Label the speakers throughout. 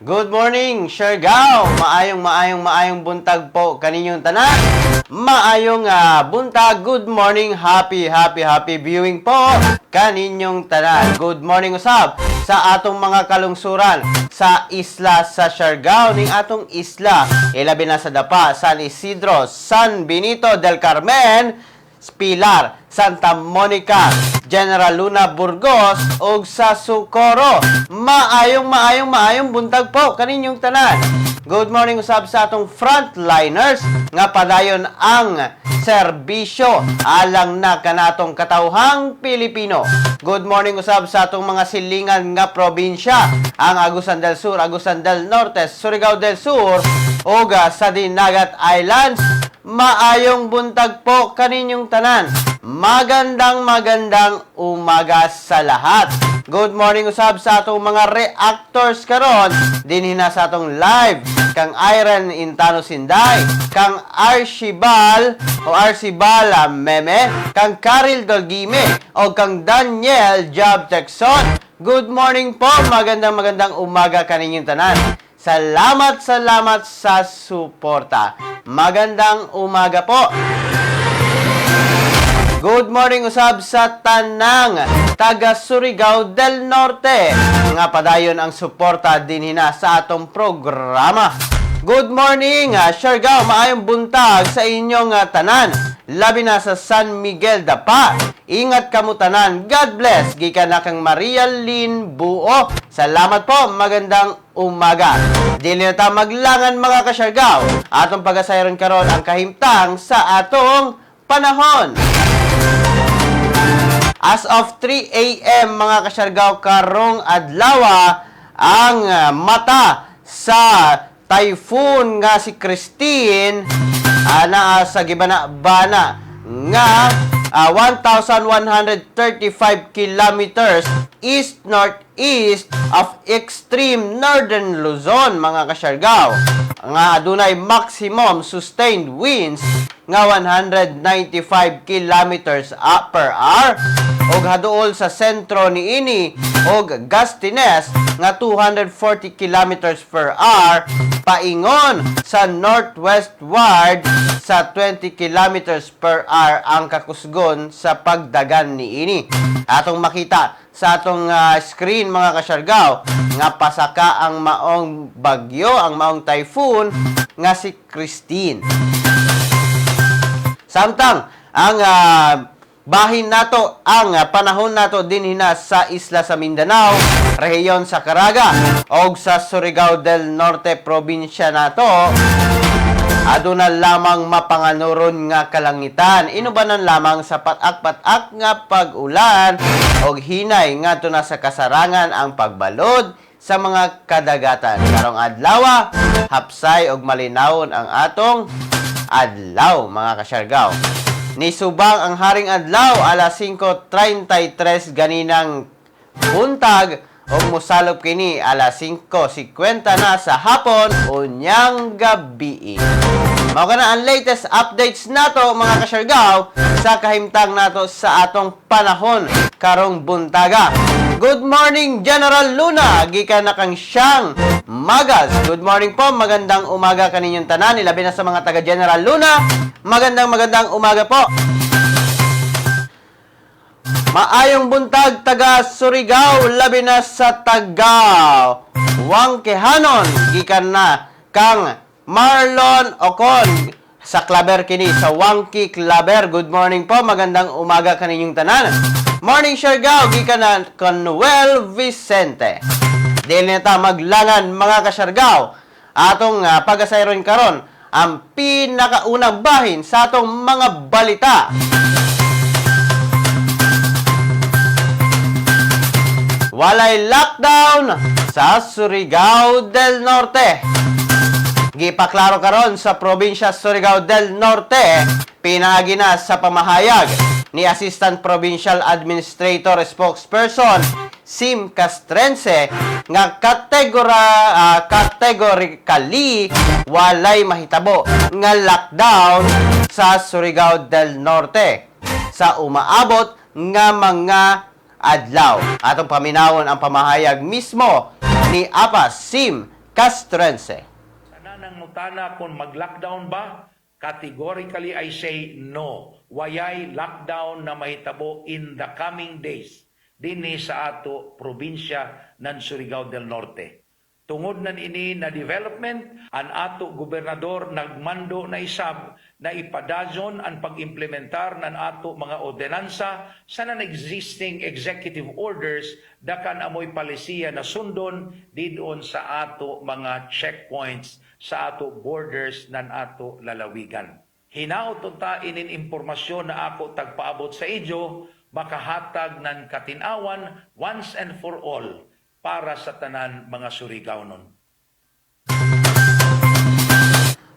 Speaker 1: Good morning, Siargao! Maayong maayong maayong buntag po kaninyong tanan. Maayong buntag, good morning, happy happy happy viewing po kaninyong tanan. Good morning usab sa atong mga kalungsuran sa isla sa Siargao, ning atong isla, ilabi na sa Dapa, San Isidro, San Benito del Carmen, Pilar, Santa Monica, General Luna, Burgos ug sa Socorro. Maayong maayong maayong buntag po kaninyong tanan. Good morning usab sa atong frontliners nga padayon ang serbisyo alang na kanatong katawhang Pilipino. Good morning usab sa atong mga silingan nga probinsya, ang Agusan del Sur, Agusan del Norte, Surigao del Sur ug sa Dinagat Islands. Maayong buntag po kaninyong tanan. Magandang magandang umaga sa lahat. Good morning usab sa atong mga reactors karon dinhi na sa atong live, kang Iron Intano Sinday, kang Archibal o Arcibala Meme, kang Karil Dolgime o kang Daniel Job Texon. Good morning po, magandang magandang umaga kaninyong tanan. Salamat, salamat sa suporta. Magandang umaga po. Good morning usab sa tanang taga Surigao del Norte nga padayon ang suporta dinhi na sa atong programa. Good morning, Siargao, maayong buntag sa inyong tanan. Labi na sa San Miguel Dapa. Ingat kamo tanan. God bless. Gikan na kang Maria Lynn Buo. Salamat po. Magandang umaga. Dili na ta maglangan, mga kasyargao. Atong pagasayron karon ang kahimtang sa atong panahon. As of 3 a.m., mga kasyargao, karong adlaw, ang mata sa typhoon nga si Kristine naa sa gibana-bana nga 1,135 kilometers east northeast of extreme northern Luzon, mga kasyargao, nga adunay maximum sustained winds nga 195 kilometers per hour ug haduol sa sentro niini og gustiness nga 240 kilometers per hour paingon sa northwestward sa 20 kilometers per hour ang kakusgon sa pagdagan niini. Atong makita sa atong screen, mga kasyargao, nga pasaka ang maong bagyo, ang maong typhoon nga si Kristine. Samtang ang bahin nato ang panahon nato dinhi na sa isla sa Mindanao, rehiyon sa Caraga og sa Surigao del Norte probinsya nato, aduna lamang mapanganuron nga kalangitan. Inubanan lamang sa patak-patak nga pag-ulan og hinay ngadto na sa kasarangan ang pagbalod sa mga kadagatan. Karong adlaw, hapsay og malinawon ang atong adlaw, mga kasyargaw. Nisubang ang haring adlaw alas 5:33 ganinang buntag ug mosalop kini alas 5:50 na sa hapon unyang gabi. Mao kana ang latest updates nato, mga kasyargaw, sa kahimtang nato sa atong panahon karong buntaga. Good morning, General Luna, gikan na kang Siyang Magas. Good morning po, magandang umaga kaninyong tanan, ilabi na sa mga taga General Luna. Magandang magandang umaga po. Maayong buntag taga Surigao, labi na sa taga Wangkehanon, gikan na kang Marlon Ocon sa Claver kini sa Wangki Claver. Good morning po, magandang umaga kaninyong tanan. Morning, Siargao, gikan na kang Noel Vicente. Dili na ta maglangan, mga kasyargao. Atong pagasayron karon ang pinakaunang bahin sa atong mga balita. Walay lockdown sa Surigao del Norte. Gipaklaro karon sa probinsya Surigao del Norte pinaagi na sa pamahayag ni Assistant Provincial Administrator Spokesperson Sim Castrense nga categorically walay mahitabo nga lockdown sa Surigao del Norte sa umaabot nga mga adlaw. Atong paminawon ang pamahayag mismo ni Apa Sim Castrense.
Speaker 2: Sa nangutana kung mag-lockdown ba, categorically I say no. Wayay lockdown na mahitabo in the coming days dinhi sa ato probinsya ng Surigao del Norte. Tungod nan ini na development, ang ato gobernador nagmando na isab na ipadayon ang pag-implementar ng ato mga ordinansa sa non-existing executive orders dakan amoy palisiya na sundon didon sa ato mga checkpoints sa ato borders nan ato lalawigan. Hinaot unta inin impormasyon na ako tagpaabot sa inyo makahatag ng katinawan once and for all para sa tanan mga Surigao.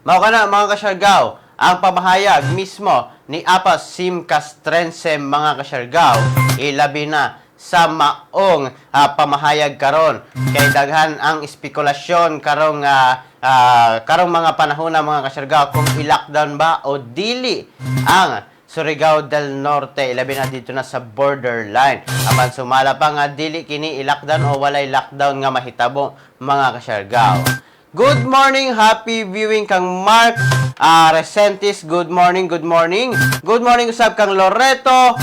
Speaker 1: Mao kana, mga kasyargaw, ang pamahayag mismo ni Apas Sim Castrense, mga kasyargaw, ilabi na sa maong pamahayag karon kay daghan ang espekulasyon karong mga panahon na, mga kasyargaw, kung i-lockdown ba o dili ang Surigao del Norte, ilabi na dito na sa borderline. Apan sumala pa nga dili kini i-lockdown o walay lockdown nga mahitabo, mga kasyargaw. Good morning, happy viewing kang Mark Resentis. Good morning, good morning. Good morning usab kang Loreto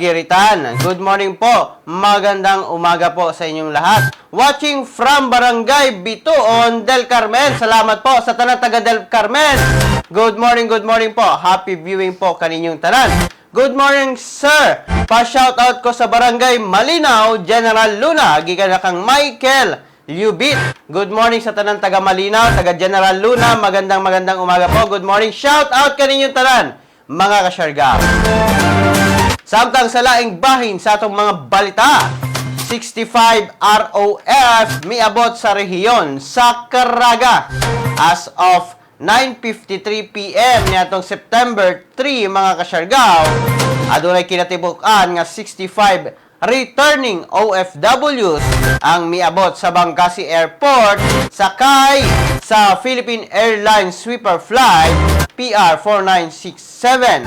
Speaker 1: Giritan. Good morning po. Magandang umaga po sa inyong lahat. Watching from Barangay Bituon del Carmen. Salamat po sa tanan taga del Carmen. Good morning po. Happy viewing po kaninyong tanan. Good morning, sir. Pa-shout out ko sa Barangay Malinaw, General Luna. Gikan na kang Michael Lubit. Good morning sa tanan taga Malinaw, taga General Luna. Magandang magandang umaga po. Good morning. Shout out kaninyong tanan, mga kasyargaw. Samtang sa laing bahin sa atong mga balita, 65 ROF miabot sa rehiyon sa Caraga as of 9:53 p.m. niadtong September 3, mga kasyargaw. Adunay kinatibuk-an nga 65 returning OFWs ang miabot sa Bangkasi Airport sakay sa Philippine Airlines Sweeper Flight PR4967.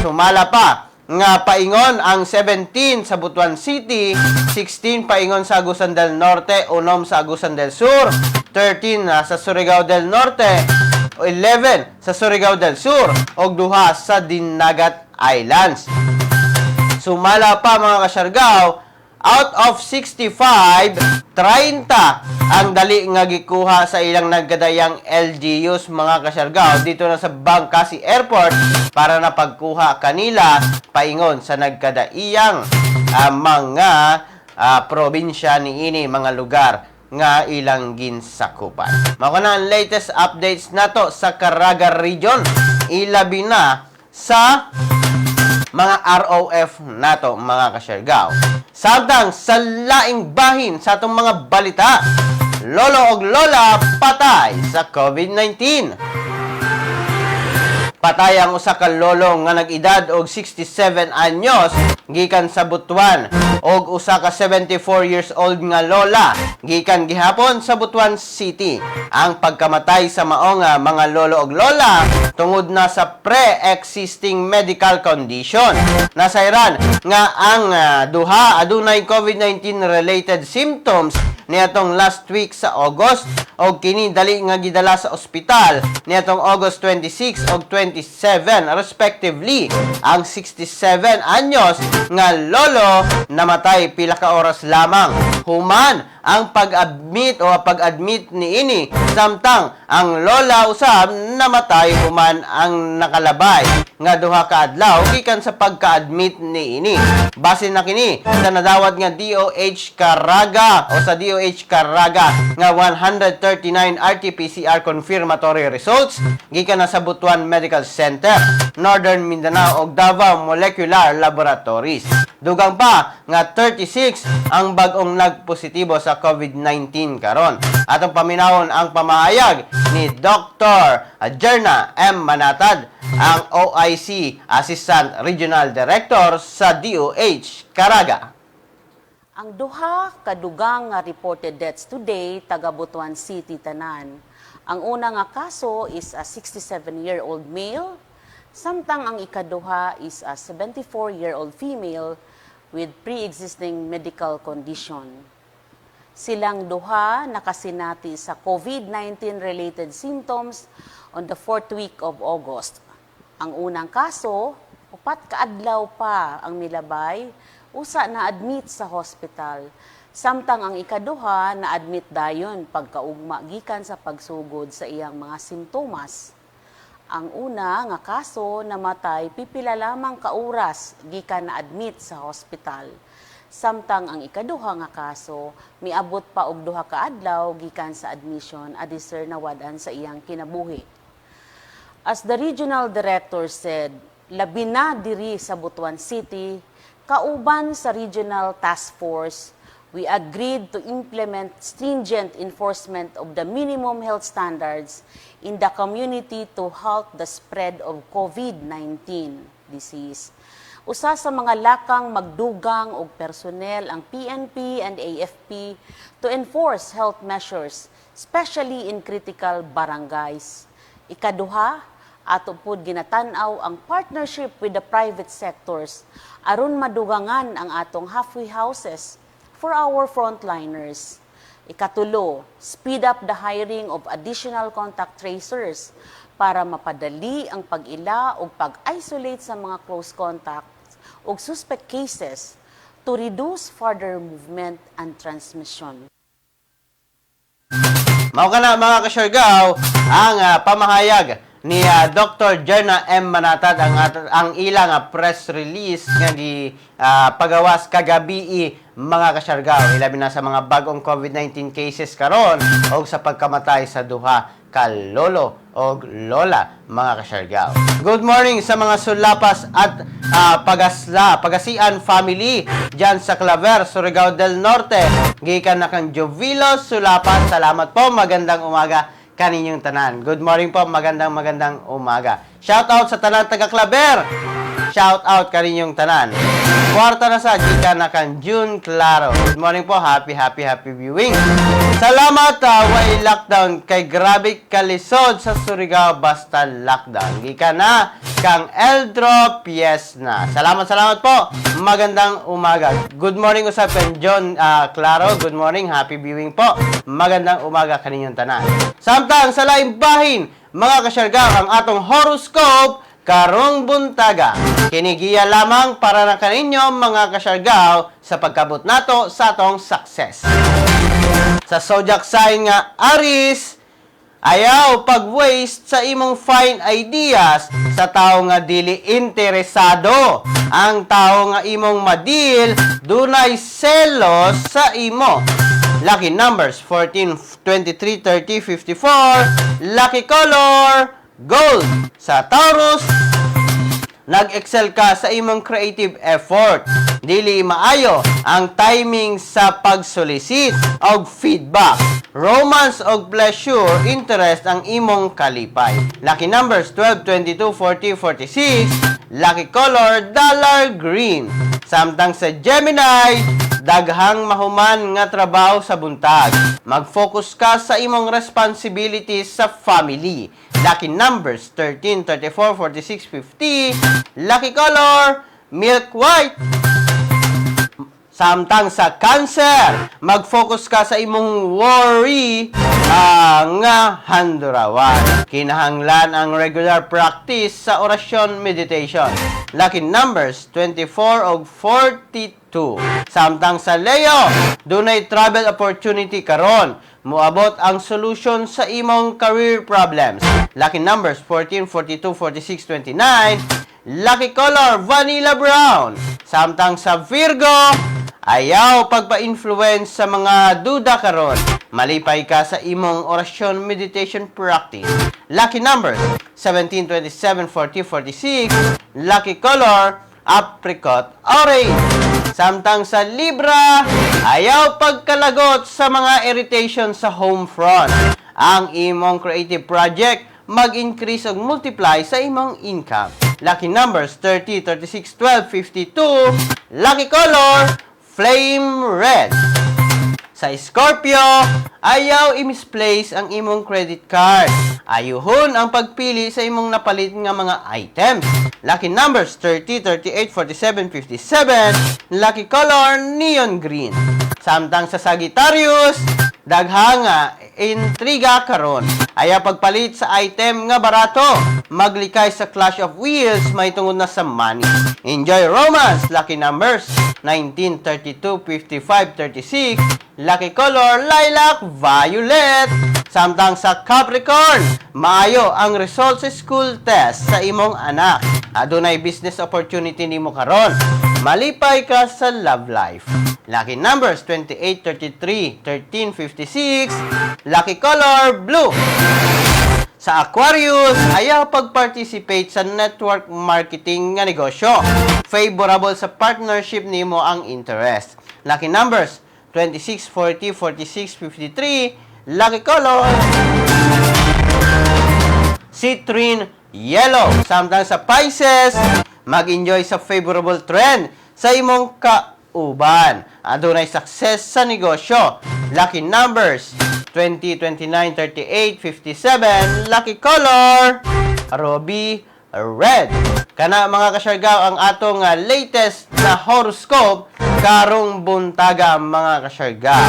Speaker 1: Sumala pa nga paingon ang 17 sa Butuan City, 16 paingon sa Agusan del Norte, 6 sa Agusan del Sur, 13 na sa Surigao del Norte, 11 sa Surigao del Sur, ug duha sa Dinagat Islands. Sumala pa, mga kasyargaw, out of 65, 30 ang dali nga gikuha sa ilang nagkadaiyang LGUs, mga kasyargaw, dito na sa Bangkasi Airport para na pagkuha kanila paingon sa nagkadaiyang mga probinsya niini mga lugar nga ilang ginsakupan. Mao na ang latest updates nato sa Caraga Region, ilabi na sa mga ROF nato, mga kasyargaw. Samtang sa laing bahin sa atong mga balita, lolo og lola patay sa COVID-19. Patay ang usa ka lolo nga nag-edad og 67 anyos gikan sa Butuan og usa ka 74 years old nga lola gikan gihapon sa Butuan City. Ang pagkamatay sa mao nga mga lolo og lola tungod na sa pre-existing medical condition. Nasayran nga ang duha adunay COVID-19 related symptoms niadtong last week sa August og kini dali nga gidala sa ospital niadtong August 26 og 27 respectively. Ang 67 anyos nga lolo namatay pila ka oras lamang human ang pag-admit o pag-admit niini, samtang ang lola usab namatay human ang nakalabay nga duha ka adlaw gikan sa pagka-admit niini. Base na kini sa nadawat nga DOH Caraga o sa DOH Caraga nga 139 RT-PCR confirmatory results gikan na sa Butuan Medical Center, Northern Mindanao ug Davao Molecular Laboratories. Dugang pa nga 36 ang bag-ong nagpositibo sa COVID-19 karon. Atong paminawon ang pamahayag ni Dr. Jerna M. Manatad, ang OIC Assistant Regional Director sa DOH Caraga.
Speaker 3: Ang duha kadugang nga reported deaths today, taga Butuan City tanan. Ang una nga kaso is a 67-year-old male, samtang ang ikaduha is a 74-year-old female with pre-existing medical condition. Silang duha nakasinati sa COVID-19 related symptoms on the fourth week of August. Ang unang kaso, 4 ka adlaw pa ang milabay, usa na admit sa hospital. Samtang ang ikaduha na admit dayon pagkaugma gikan sa pagsugod sa iyang mga simptomas. Ang una nga kaso namatay pipila lamang ka oras gikan na admit sa hospital. Samtang ang ikaduha nga kaso miabot pa og 2 ka adlaw gikan sa admission adiser nawad-an sa iyang kinabuhi. As the regional director said, labi na diri sa Butuan City, kauban sa Regional Task Force, we agreed to implement stringent enforcement of the minimum health standards in the community to halt the spread of COVID-19 disease. Usa sa mga lakang magdugang og personnel ang PNP and AFP to enforce health measures, especially in critical barangays. Ikaduha, ato pud ginatan-aw ang partnership with the private sectors aron madugangan ang atong halfway houses for our frontliners. Ikatulo, speed up the hiring of additional contact tracers para mapadali ang pag-ila o pag-isolate sa mga close contacts o suspect cases to reduce further movement and transmission.
Speaker 1: Mao kana, mga kasyargaw, ang pamahayag ni Dr. Jerna M. Manatad, ang ilang press release nga gi pagawas kagabii, mga kasyargaw, ilabi na sa mga bagong COVID-19 cases karon og sa pagkamatay sa duha ka lolo og lola, mga kasyargaw. Good morning sa mga Sulapas at Pagasian family diyan sa Claver, Surigao del Norte. Gikan na kang Jovilo Sulapas. Salamat po. Magandang umaga kaninyong tanan. Good morning po. Magandang magandang umaga. Shout out sa tanan taga Claver. Shout out kaninyong tanan. Kwarta na sa gikan na kang June Claro. Good morning po. Happy, happy, happy viewing. Salamat, way lockdown kay grabe kalisod sa Surigao basta lockdown. Gikan na kang Eldro Piesna. Salamat, salamat po. Magandang umaga. Good morning usab kang John Claro. Good morning. Happy viewing po. Magandang umaga kaninyong tanan. Samtang sa laing bahin, mga kasyargaw, ang atong horoscope karong buntaga. Kinigiya lamang para na kaninyo, mga kasyargaw, sa pagkabot nato sa atong success. Sa zodiac sign nga Aries, ayaw pag-waste sa imong fine ideas sa tao nga dili interesado. Ang tao nga imong ma-deal, dunay selos sa imo. Lucky numbers 14, 23, 30, 54. Lucky color, gold. Sa Taurus, nag-excel ka sa imong creative effort. Dili maayo ang timing sa pag-solicit og feedback. Romance og pleasure interest ang imong kalipay. Lucky numbers 12, 22, 40, 46. Lucky color, dollar green. Samtang sa Gemini, daghang mahuman nga trabaho sa buntag. Mag-focus ka sa imong responsibilities sa family. Lucky numbers 13, 34, 46, 50. Lucky color, milk white. Samtang sa Cancer, mag-focus ka sa imong worry nga handurawan. Kinahanglan ang regular practice sa orasyon meditation. Lucky numbers 24 og 42. Samtang sa Leo, dunay travel opportunity karon. Moabot ang solution sa imong career problems. Lucky numbers 14, 42, 46, 29. Lucky color, vanilla brown. Samtang sa Virgo, ayaw pagpa-influence sa mga duda karon. Malipay ka sa imong orasyon meditation practice. Lucky numbers 17, 27, 40, 46. Lucky color, apricot orange. Samtang sa Libra, ayaw pagkalagot sa mga irritation sa home front. Ang imong creative project mag-increase og multiply sa imong income. Lucky numbers 30, 36, 12, 52. Lucky color, flame red. Sa Scorpio, ayaw i-misplace ang imong credit card. Ayuhon ang pagpili sa imong napalit nga mga items. Lucky numbers 30, 38, 47, 57. Lucky color, neon green. Samtang sa Sagittarius, daghang intriga karon. Ayaw pagpalit sa item nga barato. Maglikay sa clash of wheels may tungod na sa money. Enjoy romance. Lucky numbers 19, 32, 55, 36. Lucky color lilac, violet. Samtang sa Capricorn, maayo ang result sa school test sa imong anak. Adunay business opportunity nimo karon. Malipay ka sa love life. Lucky numbers 28, 33, 13, 56. Lucky color blue. Sa Aquarius, ayaw pag-participate sa network marketing nga negosyo. Favorable sa partnership nimo ang interest. Lucky numbers 26, 40, 46, 53. Lucky color citrine yellow. Samtang sa Pisces, mag-enjoy sa favorable trend sa imong kauban. Adunay success sa negosyo. Lucky numbers 20, 29, 38, 57. Lucky color ruby red. Kana, mga kasyargaw, ang atong latest na horoscope karong buntaga, mga kasyargaw.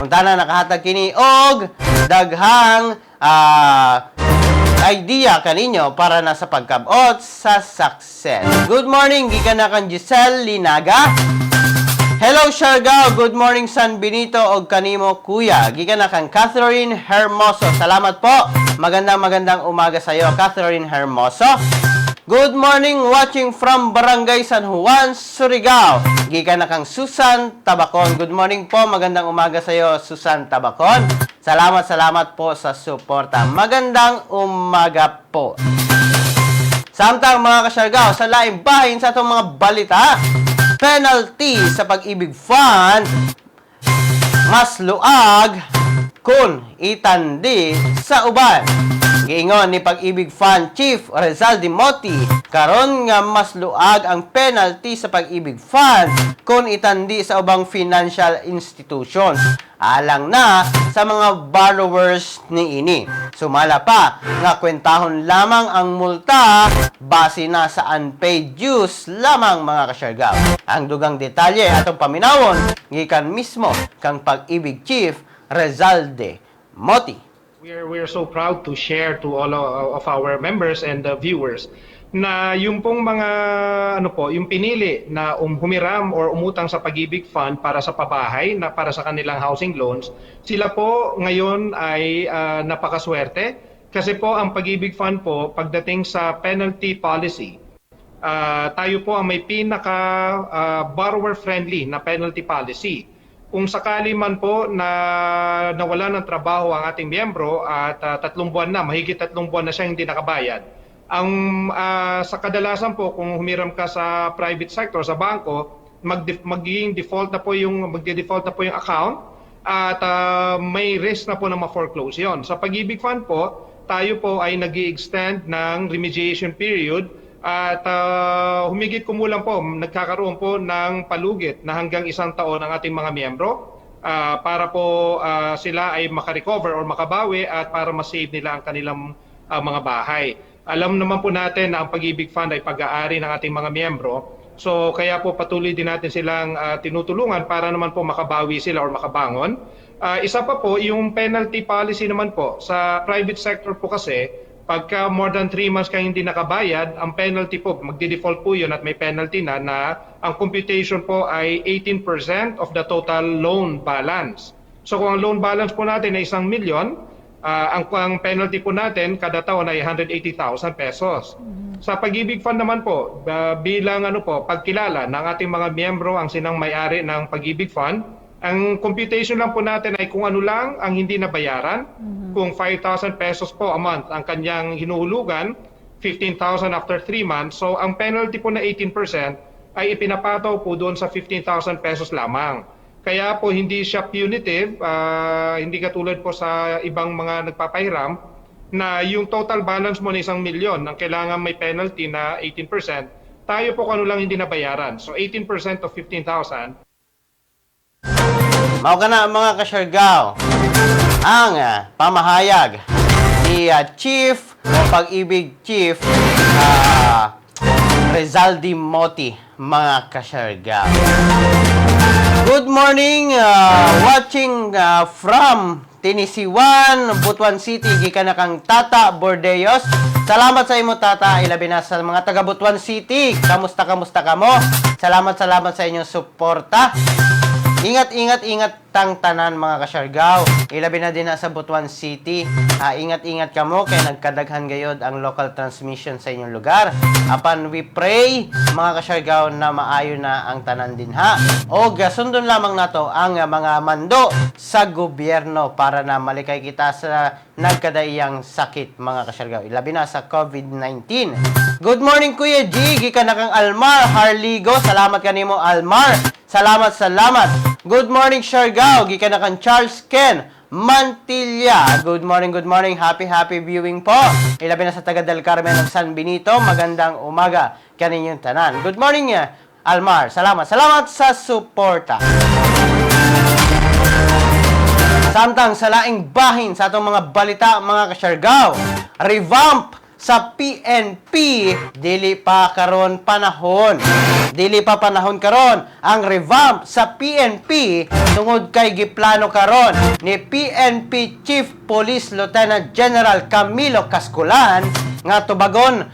Speaker 1: Untana nakahatag kini og daghang idea kaninyo para na sa pagkabot sa success. Good morning, gikan na kang Giselle Linaga. Hello, Siargao. Good morning, San Benito og kanimo, kuya. Gikan na kang Catherine Hermoso. Salamat po. Magandang magandang umaga sa iyo, Catherine Hermoso. Good morning, watching from Barangay San Juan, Surigao. Gikan na kang Susan Tabacon. Good morning po. Magandang umaga sa iyo, Susan Tabacon. Salamat, salamat po sa suporta. Magandang umaga po. Samtang, mga kasyargaw, sa laing bahin sa atong mga balita, penalty sa Pag-ibig Fund, mas luag kung itandi sa uban. Giingon ni Pag-ibig Fund Chief Rezaldi Moti karon nga mas luag ang penalty sa Pag-ibig Fund kung itandi sa ubang financial institutions alang na sa mga borrowers niini. Sumala pa nga kwentahon lamang ang multa base na sa unpaid dues lamang, mga kasyargaw. Ang dugang detalye atong paminawon gikan mismo kang Pag-ibig Chief Rezalde Moti.
Speaker 4: We are so proud to share to all of our members and viewers na yung pong mga ano po, yung pinili na humiram or umutang sa Pag-ibig Fund para sa pabahay, na para sa kanilang housing loans, sila po ngayon ay napakaswerte kasi po ang Pag-ibig Fund po, pagdating sa penalty policy, tayo po ang may pinaka borrower friendly na penalty policy. Kung sakali man po na nawala ng trabaho ang ating miyembro at 3 buwan na, mahigit 3 buwan na siyang hindi nakabayad, ang sa kadalasan po, kung humiram ka sa private sector, sa bangko, magiging default na po yung magde-default na po yung account at may risk na po na ma-foreclose yon. Sa Pag-ibig Fund po, tayo po ay nag extend ng remediation period at humigit kumulang po, nagkakaroon po ng palugit na hanggang isang taon ang ating mga miyembro para po sila ay makarecover or makabawi at para ma-save nila ang kanilang mga bahay. Alam naman po natin na ang Pag-ibig Fund ay pag-aari ng ating mga miyembro. So kaya po patuloy din natin silang tinutulungan para naman po makabawi sila or makabangon. Isa pa po, yung penalty policy naman po. Sa private sector po kasi, pagka more than 3 months kang hindi nakabayad, ang penalty po, magdi-default po yun at may penalty na na ang computation po ay 18% of the total loan balance. So kung ang loan balance po natin ay 1 milyon, ang penalty po natin kada taon ay 180,000 pesos. Sa Pag-ibig Fund naman po, bilang ano po, pagkilala ng ating mga miyembro ang sinang may-ari ng Pag-ibig Fund, ang computation lang po natin ay kung ano lang ang hindi nabayaran. Kung 5,000 pesos po a month ang kanyang hinuhulugan, 15,000 after 3 months. So ang penalty po na 18% ay ipinapataw po doon sa 15,000 pesos lamang. Kaya po hindi siya punitive, hindi katulad po sa ibang mga nagpapahiram na yung total balance mo na 1 milyon, ang kailangan may penalty na 18%. Tayo po, kung ano lang hindi nabayaran. So 18% of 15,000.
Speaker 1: Mao kana, mga kasyargaw, ang pamahayag ni Chief o Pag-ibig Chief Rezaldi Moti, mga kasyargaw. Good morning, watching from Tinisiwan, Butuan City, gikan na kang Tata Bordeos. Salamat sa imo, Tata, ilabi na sa mga taga Butuan City. Kamusta, kamusta ka mo? Salamat, salamat sa inyong suporta. Ingat, ingat, ingat tang tanan, mga kasyargaw. Ilabi na din na sa Butuan City. Ah, ingat, ingat kamo kay nagkadaghan gayod ang local transmission sa inyong lugar. Apan we pray, mga kasyargaw, na maayo na ang tanan din ha. O sundon lamang nato ang mga mando sa gobyerno para na malikay kita sa nagkadaiyang sakit, mga kasyargaw. Ilabi na sa COVID-19. Good morning, Kuya G. Gikan na kang Almar Harligo. Salamat kanimo, Almar. Salamat, salamat. Good morning, Siargao. Gikan na kang Charles Ken Mantilla. Good morning, good morning. Happy, happy viewing po. Ilabi na sa taga Del Carmen ng San Benito. Magandang umaga kaninyong tanan. Good morning, Almar. Salamat. Salamat sa suporta. Samtang sa laing bahin sa atong mga balita, mga kasyargaw, revamp sa PNP, dili pa karon panahon. Dili pa panahon karon ang revamp sa PNP tungod kay giplano karon ni PNP Chief Police Lieutenant General Camilo Cascolan nga tubagon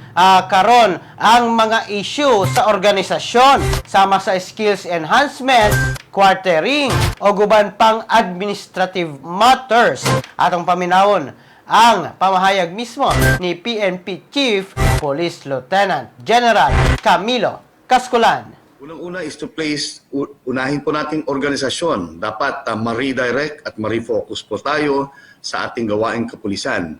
Speaker 1: karon ang mga issue sa organisasyon sama sa skills enhancement, quartering o guban pang administrative matters. Atong paminawon ang pamahayag mismo ni PNP Chief Police Lieutenant General Camilo Cascolan.
Speaker 5: Unang-una is to place, unahin po nating organisasyon. Dapat ma-redirect at ma-refocus po tayo sa ating gawaing kapulisan.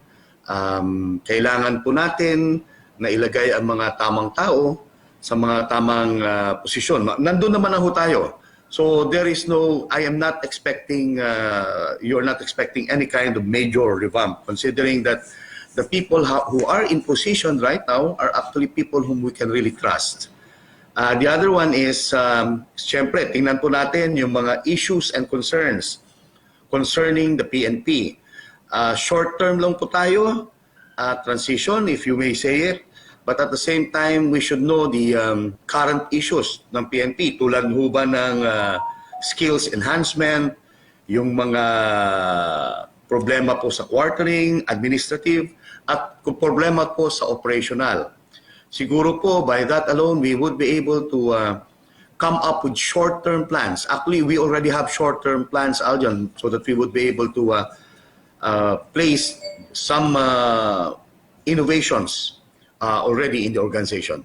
Speaker 5: Kailangan po natin na ilagay ang mga tamang tao sa mga tamang posisyon. Nandun naman na ho tayo. So there is no, I am not expecting, you're not expecting any kind of major revamp, considering that the people who are in position right now are actually people whom we can really trust. The other one is, siyempre, tingnan po natin yung mga issues and concerns concerning the PNP. Short term lang po tayo, transition, if you may say it. But at the same time, we should know the current issues ng PNP, tulad ho ba ng skills enhancement, yung mga problema po sa quartering, administrative, at kung problema po sa operational. Siguro po, by that alone, we would be able to come up with short-term plans. Actually, we already have short-term plans, Aljon, so that we would be able to place some innovations already in the organization.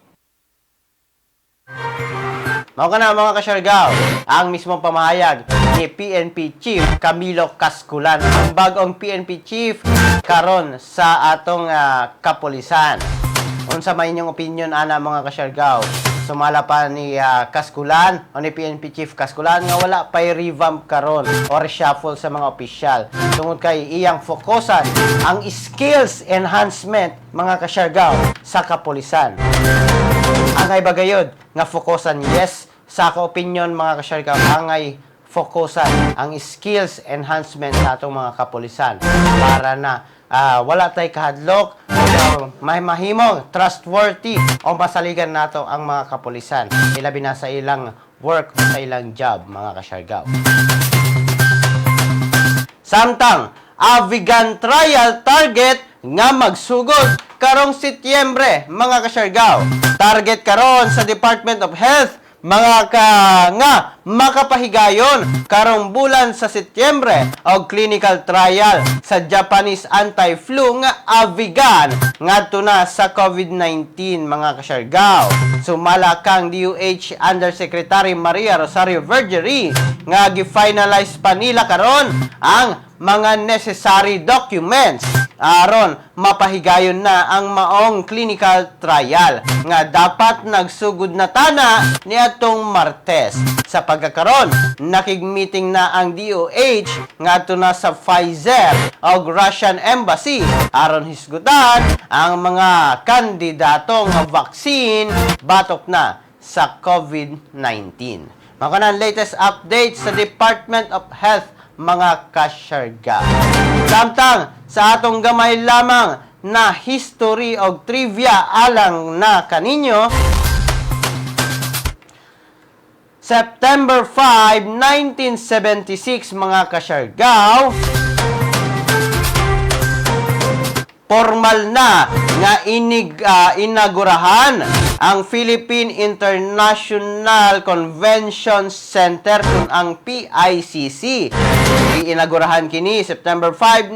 Speaker 1: Mao kana, mga kasyargaw, ang mismong pamahayag ni PNP Chief Camilo Cascolan, ang bagong PNP Chief karon sa atong kapulisan. Unsa may inyong opinion ana, mga kasyargaw? Sumala pa ni Cascolan o ni PNP Chief Cascolan nga wala pa'y revamp karon o reshuffle sa mga opisyal tungod kay iyang fokusan ang skills enhancement, mga kasyargaw, sa kapulisan. Angay bagayod nga fokusan? Yes, sa ako opinion, mga kasyargaw, angay fokusan ang skills enhancement sa atong mga kapulisan para na wala tay kahadlok, may mahimong trustworthy o masaligan nato ang mga kapulisan, ilabi na sa ilang work, sa ilang job, mga kasyargaw. Samtang Avigan trial target nga magsugod karong Setyembre, mga kasyargaw. Target karon sa Department of Health, mga ka, nga makapahigayon karong bulan sa Setyembre og clinical trial sa Japanese anti-flu nga Avigan ngadto na sa COVID-19, mga kasyargaw. Sumala kang DOH Undersecretary Maria Rosario Vergeire nga gi-finalize pa nila karon ang mga necessary documents aron mapahigayon na ang maong clinical trial nga dapat nagsugod na tana niadtong Martes. Sa pagkakaron, nakig-meeting na ang DOH ngadto na sa Pfizer og Russian Embassy aron hisgutan ang mga kandidato nga vaccine batok na sa COVID-19. Mga kanan latest updates sa Department of Health, mga kasyarga. Samtang sa atong gamay lamang na history og trivia alang na kaninyo, September 5, 1976, mga kasyargaw, formal na nga inagurahan ang Philippine International Convention Center kung ang PICC. Iinagurahan kini September 5,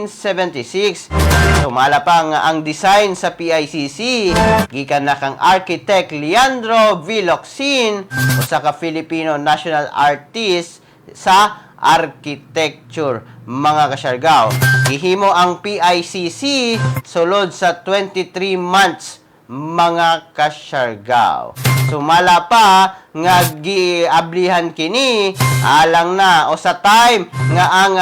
Speaker 1: 1976. Sumala pa nga ang design sa PICC gikan na kang architect Leandro V. Locsin, usa ka Filipino national artist sa architecture, mga kasyargaw. Gihimo ang PICC sulod sa 23 months, mga kasyargaw. Sumala pa nga giablihan kini alang na o sa time nga ang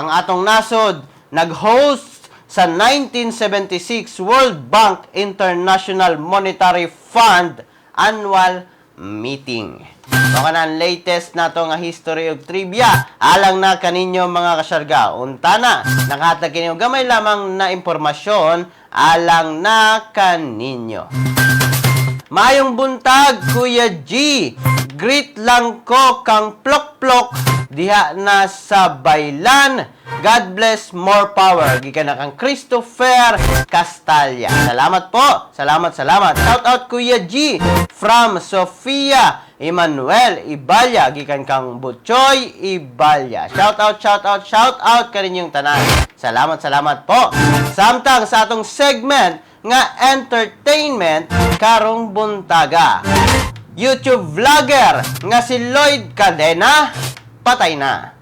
Speaker 1: atong nasod nag-host sa 1976 World Bank International Monetary Fund Annual Meeting. So kanang latest nato nga history ug trivia alang na kaninyo, mga kasyarga. Untana nakahatag kini og gamay lamang na impormasyon alang na kaninyo. Maayong buntag, Kuya G. Greet lang ko kang Plok Plok diha na sa Baylan. God bless, more power. Gikan na kang Christopher Castalia. Salamat po. Salamat, salamat. Shout out, Kuya G, from Sofia Emmanuel Ibalya. Gikan kang Butchoy Ibalya. Shout out, shout out, shout out kaninyong tanan. Salamat, salamat po. Samtang sa atong segment nga entertainment karong buntaga, YouTube vlogger nga si Lloyd Cadena patay na.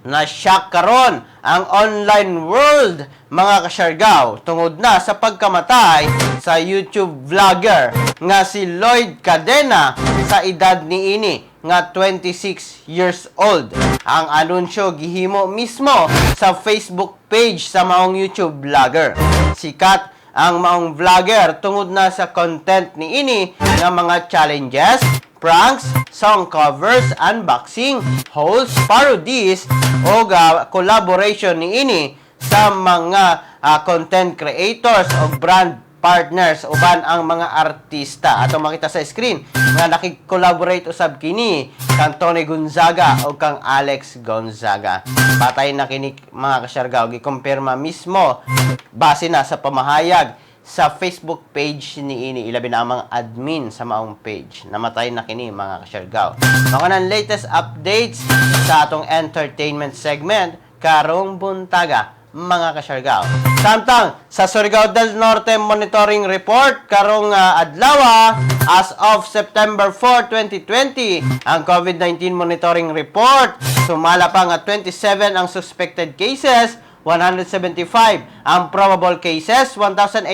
Speaker 1: Na-shock karon ang online world, mga kasyargaw, tungod na sa pagkamatay sa YouTube vlogger nga si Lloyd Cadena sa edad niini nga 26 years old. Ang anunsyo gihimo mismo sa Facebook page sa maong YouTube vlogger. Sikat ang maong vlogger tungod na sa content niini nga mga challenges, pranks, song covers, unboxing, hauls, parodies o collaboration niini sa mga content creators o brand partners uban ang mga artista. Atong makita sa screen nga nakig-collaborate usab kini kang Toni Gonzaga o kang Alex Gonzaga. Patay na kini, mga kasyargaw, gikumpirma mismo base na sa pamahayag sa Facebook page ni ini, ilabi na ang mga admin sa maong page. Namatay na kini, mga kasyargaw. Mga nang latest updates sa atong entertainment segment karong buntaga, mga kasyargaw. Samtang sa Surigao del Norte Monitoring Report karong adlaw, as of September 4, 2020, ang COVID-19 Monitoring Report sumala pa nga 27 ang suspected cases, 175 ang probable cases, 1,848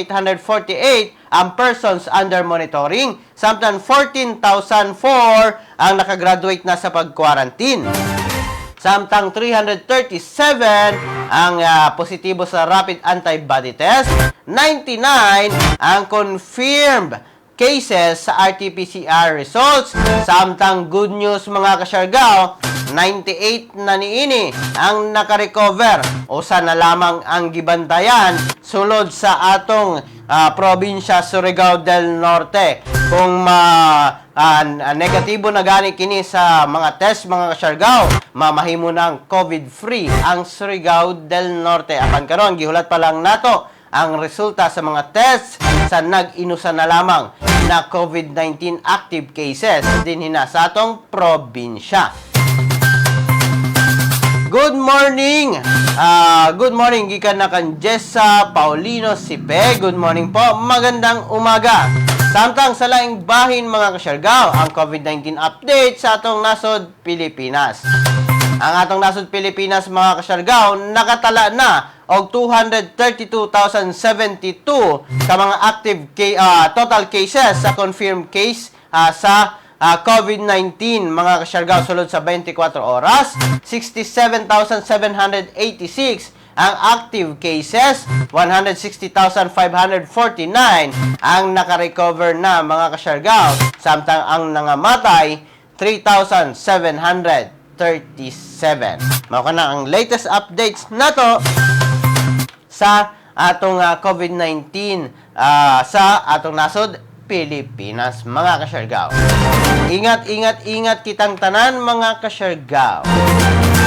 Speaker 1: ang persons under monitoring, samtang 14,004 ang nakagraduate na sa pag-quarantine. Samtang 337 ang positibo sa rapid antibody test, 99 ang confirmed cases sa RT-PCR results. Samtang good news, mga kasyargaw, 98 na niini ang nakarecover. Usa na lamang ang gibantayan sulod sa atong probinsya Surigao del Norte. Kung ma negatibo na gani kini sa mga test, mga kasyargaw, mamahimo ng COVID-free ang Surigao del Norte. Apan karon gihulat pa lang nato ang resulta sa mga tests sa nag-inusa na lamang na COVID-19 active cases dinhi na sa atong probinsya. Good morning! Good morning gikan na kan Jessa Paulino Sipe. Good morning po. Magandang umaga. Samtang sa laing bahin, mga kasyargaw, ang COVID-19 update sa atong nasod Pilipinas. Ang atong nasod Pilipinas, mga kasyargaw, nakatala na og 232,072 ka mga active total cases sa confirmed case sa COVID-19, mga kasyargaw, sulod sa 24 oras. 67,786 ang active cases, 160,549 ang nakarecover na, mga kasyargaw, samtang ang nangamatay 3,737. Mao kana ang latest updates nato sa atong COVID-19 sa atong nasod. Pilipinas, mga kasyargaw. Ingat, ingat, ingat kitang tanan, mga kasyargaw.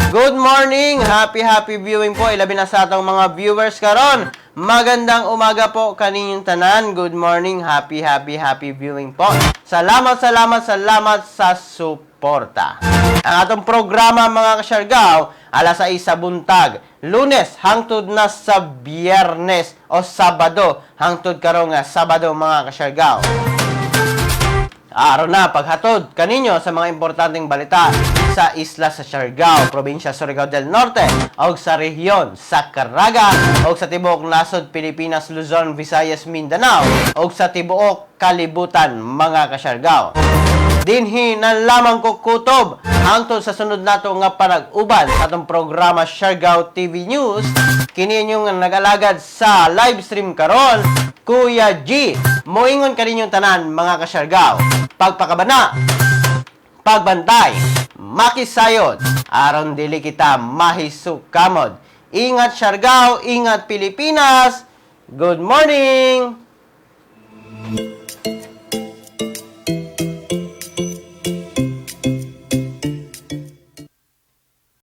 Speaker 1: Good morning! Happy, happy viewing po. Ilabi na sa atong mga viewers karon. Magandang umaga po kaninyong tanan. Good morning. Happy, happy, happy viewing po. Salamat, salamat, salamat sa suporta. Ang atong programa, mga kasyargaw, alas 6 sa buntag. Lunes hangtod na sa Biyernes o Sabado. Hangtod karon nga Sabado, mga kasyargaw. Araw na paghatod kaninyo sa mga importanteng balita sa isla sa Siargao, probinsya Surigao del Norte, og sa rehiyon sa Caraga, og sa tibuok nasod Pilipinas, Luzon, Visayas, Mindanao, og sa tibuok kalibutan, mga kasyargao. Dinhi na lamang ko kutob hangtod sa sunod nato nga panag-uban sa atong programa Siargao TV News. Kini inyong nag-alagad sa live stream karon, Kuya G. Moingon kaninyong tanan, mga kasyargao. Pagpakabana, pagbantay, makisayod, aron dili kita mahisukamod. Ingat Siargao, ingat Pilipinas. Good morning!